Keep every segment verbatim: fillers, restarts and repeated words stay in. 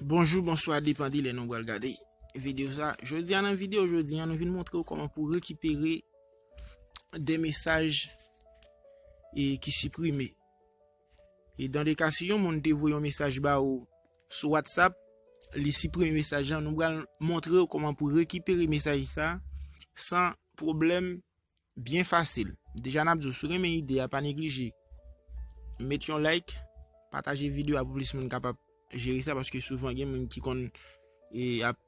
Bonjou, bonswa, depann de lè nou pral gade videyo sa. Jodi a, nan videyo jodi a, nou vin montre w kòman pou rekipere de mesaj e ki siprime. E dan de ka, si yon moun te voye yon mesaj ba ou sou WhatsApp, li siprime mesaj lan, nou pral montre w kòman pou rekipere mesaj sa san pwoblèm, byen fasil. Deja, n ap di w, si w renmen ide a, pa neglije met yon like, pataje videyo a pou plis moun kapab jere sa, paske souvan gen moun ki konn e, ap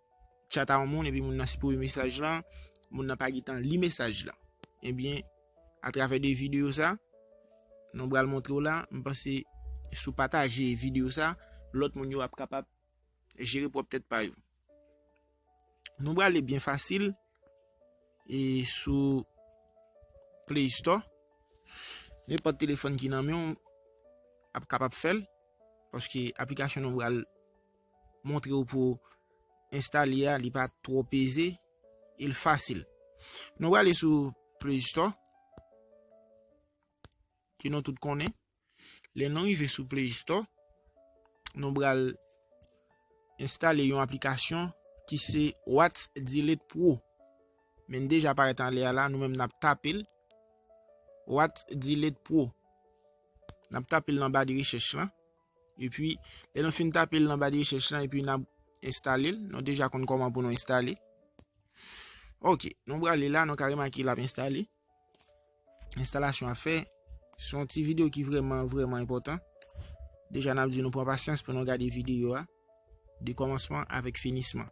chat a yon moun, epi moun nan siprime mesaj lan, moun nan pa gentan li mesaj lan. Ebyen, atravè de videyo sa, nou pral montre w la, m panse si w pataje videyo sa, lòt moun yo ap kapab jere pwòp tèt pa yo. Nou prale byen fasil e sou Play Store. Nenpòt telefòn ki nan men w ap kapab fè l, paske aplikasyon nou pral montre w pou enstale a, li pa twò peze, e l fasil. Nou prale sou Play Store, ke nou tout konnen. Lè nou rive sou Play Store, nou pral enstale yon aplikasyon ki se What's Delete Pro. Men l deja parèt anlè a la, nou menm n ap tape l. What's Delete Pro. N ap tape l nan ba de rechèch lan. Epi, lè nou fin tape l nan ba de rechèch lan, epi n ap enstale l. Nou deja konn kòman pou nou enstale. Ok, nou prale la, nou ka remake l ap enstale. Enstalasyon ap fè. Se yon ti videyo ki vrèman, vrèman enpòtan. Deja, n ap di nou pran pasyans pou nou gade videyo a, de kòmansman avèk finisman.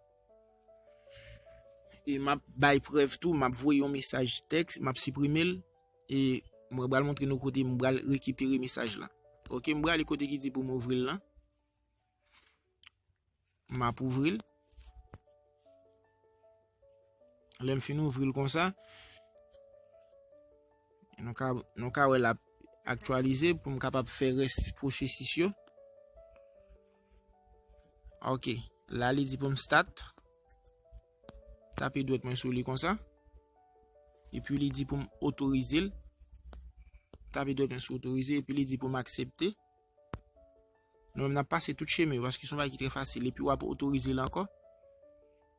E m ap bay prèv tou, m ap voye yon mesaj tèks, m ap siprime l, e mwen pral montre nou kote m pral rekipere mesaj lan. Ok, m prale kote ki di pou m ouvri l lan. M ap ouvri l. Lè m fin ouvri l konsa, nou ka, nou ka wè l ap aktyalize pou m kapab fè rès pwosesis yo. Ok, la li di pou m start. Tape dwèt mwen sou li konsa. Epi li di pou m otorize l. Tape dwèt mwen sou otorize, epi li di pou m aksepte. Nou menm n ap pase tout chemen yo, paske se yon bagay ki trè fasil. Epi w ap otorize l ankò.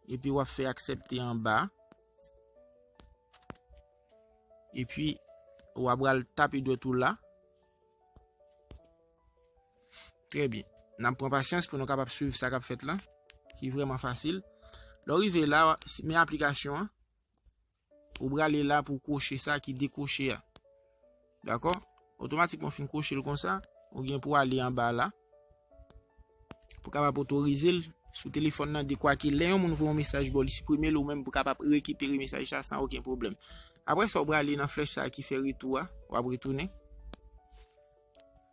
Epi w ap fè aksepte anba. Epi w ap pral tape dwèt ou la. Trè byen. N ap pran pasyans pou nou kapab swiv sa k ap fèt la, ki vrèman fasil. Lè w rive la, men aplikasyon an. Ou prale la pou kwoche sa ki dekwoche a. Dakò? Otomatikman w fin kwoche l konsa, ou gen pou ale anba la. Pou kapab otorize l sou telefòn nan, dekwa ke lè yon moun voye yon mesaj ba w, li siprime l, ou menm pou kapab rekipere mesaj sa san okenn pwoblèm. Apre sa, ou prale nan flèch sa ki fè retou a, w ap retounen.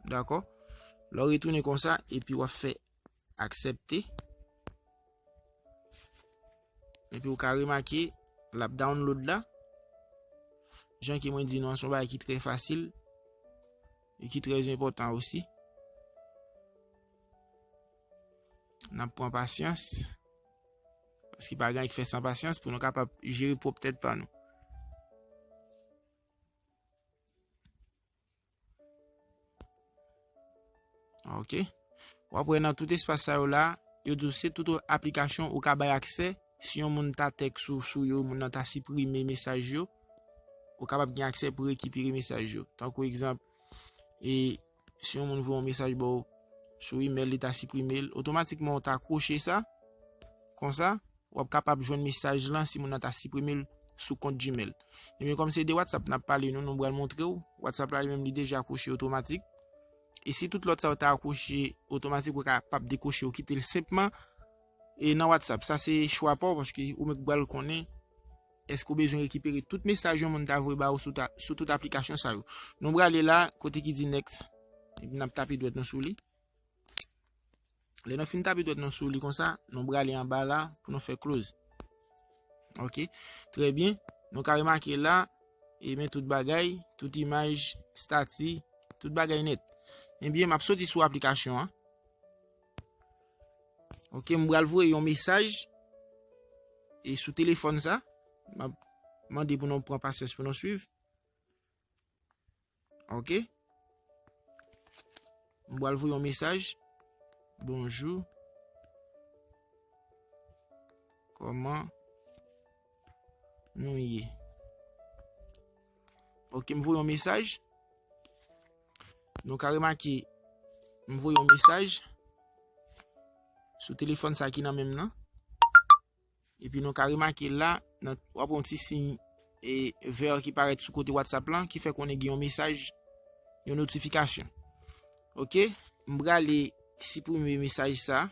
Dakò? Lè w retounen konsa, epi w ap fè aksepte. Epi ou ka remake, l ap download la. Jan ke mwen di nou an, se yon bagay ki trè fasil e ki trè enpòtan osi. N ap pran pasyans, paske pa gen anyen ki fè san pasyans pou nou kapab jere pwòp tèt pa nou. Ok. W ap wè nan tout espas sa yo la, yo di w se tout aplikasyon ou ka bay aksè. Si yon moun ta tèks ou sou yo, moun nan ta siprime mesaj yo, ou kapab gen aksè pou rekipere mesaj yo. Tankou egzanp, e si yon moun voye yon mesaj ba w sou imèl, li ta siprime l, otomatikman ou ta kwoche sa, konsa, w ap kapab jwenn mesaj lan si moun nan ta siprime l sou kont Gmail. Ebyen, kòm se de WhatsApp n ap pale, nou, nou pral montre w. WhatsApp la, li menm, li deja kwoche otomatik. E si tout lòt sa yo ta kwoche otomatik, ou kapab dekwoche, ou kite l senpman. E nan WhatsApp, sa se chwa pa w, paske ou menm k pral konnen èske ou bezwen rekipere tout mesaj yon moun ta voye ba ou sou, ta, sou tout aplikasyon sa yo. Nou prale la, kote ki di next. Epi n ap tape dwèt nou sou li. Lè nou fin tape dwèt nou sou li konsa, nou prale anba la pou nou fè close. Ok, trè byen. Nou ka remake la, e men tout bagay, tout imaj, stati, tout bagay nèt. Ebyen, m ap soti sou aplikasyon an. Ok, m pral voye yon mesaj e sou telefòn sa. M ap mande pou nou pran pasyans pou nou swiv. Ok. M pral voye yon mesaj. Bonjou. Kòman nou ye? Ok, m voye yon mesaj. Nou ka remake, m voye yon mesaj sou telefòn sa ki nan men m nan. Epi nou ka remake la, nan, w ap wè yon ti siy e vè ki parèt sou kote WhatsApp lan, ki fè konnen gen yon mesaj, yon notifikasyon. Ok, m prale siprime mesaj sa.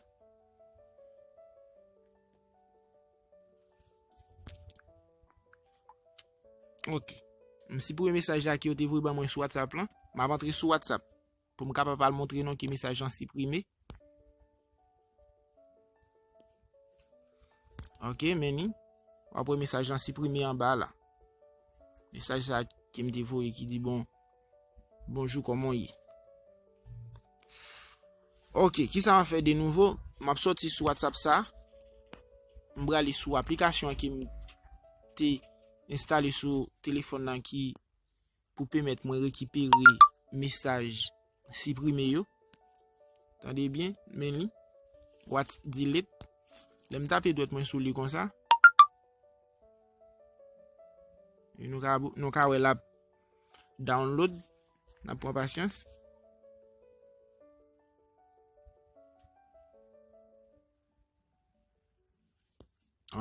Ok. M siprime mesaj la ke yo te voye ban mwen sou WhatsApp lan. M ap antre sou WhatsApp pou m kapab al montre nou ke mesaj lan siprime. Ok, men li. W ap wè mesaj lan siprime anba la. Mesaj sa ke m te voye ki di bon, bonjou, kòman w ye? Ok, kisa m ap fè de nouvo? M ap sòti sou WhatsApp sa. M prale sou aplikasyon an ke m te enstale sou telefòn nan ki pou pèmèt mwen rekipere mesaj siprime yo. Tande byen, men li. What delete. Lè m tape dwèt mwen sou li konsa. E nou ka, nou ka wè l ap download. N ap pran pasyans.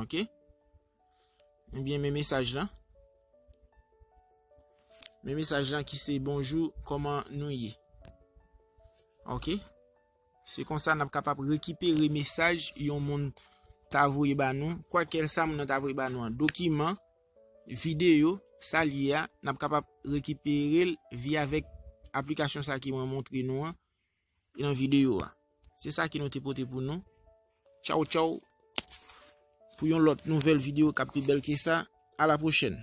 Ok. Ebyen, men mesaj lan. Men mesaj lan ki se bonjou, kòman nou ye? Ok. Se konsa n ap kapab rekipere mesaj yon moun ta voye ba nou, kwakèlsa moun nan ta voye ba nou an, dokiman, videyo, sa l ye a, n ap kapab rekipere l via avèk aplikasyon sa ki mwen montre nou an nan videyo a. Se sa ki nou te pote pou nou. Tchaw, tchaw. Pou yon lòt nouvèl videyo k ap pi bèl ke sa. A la pwochèn.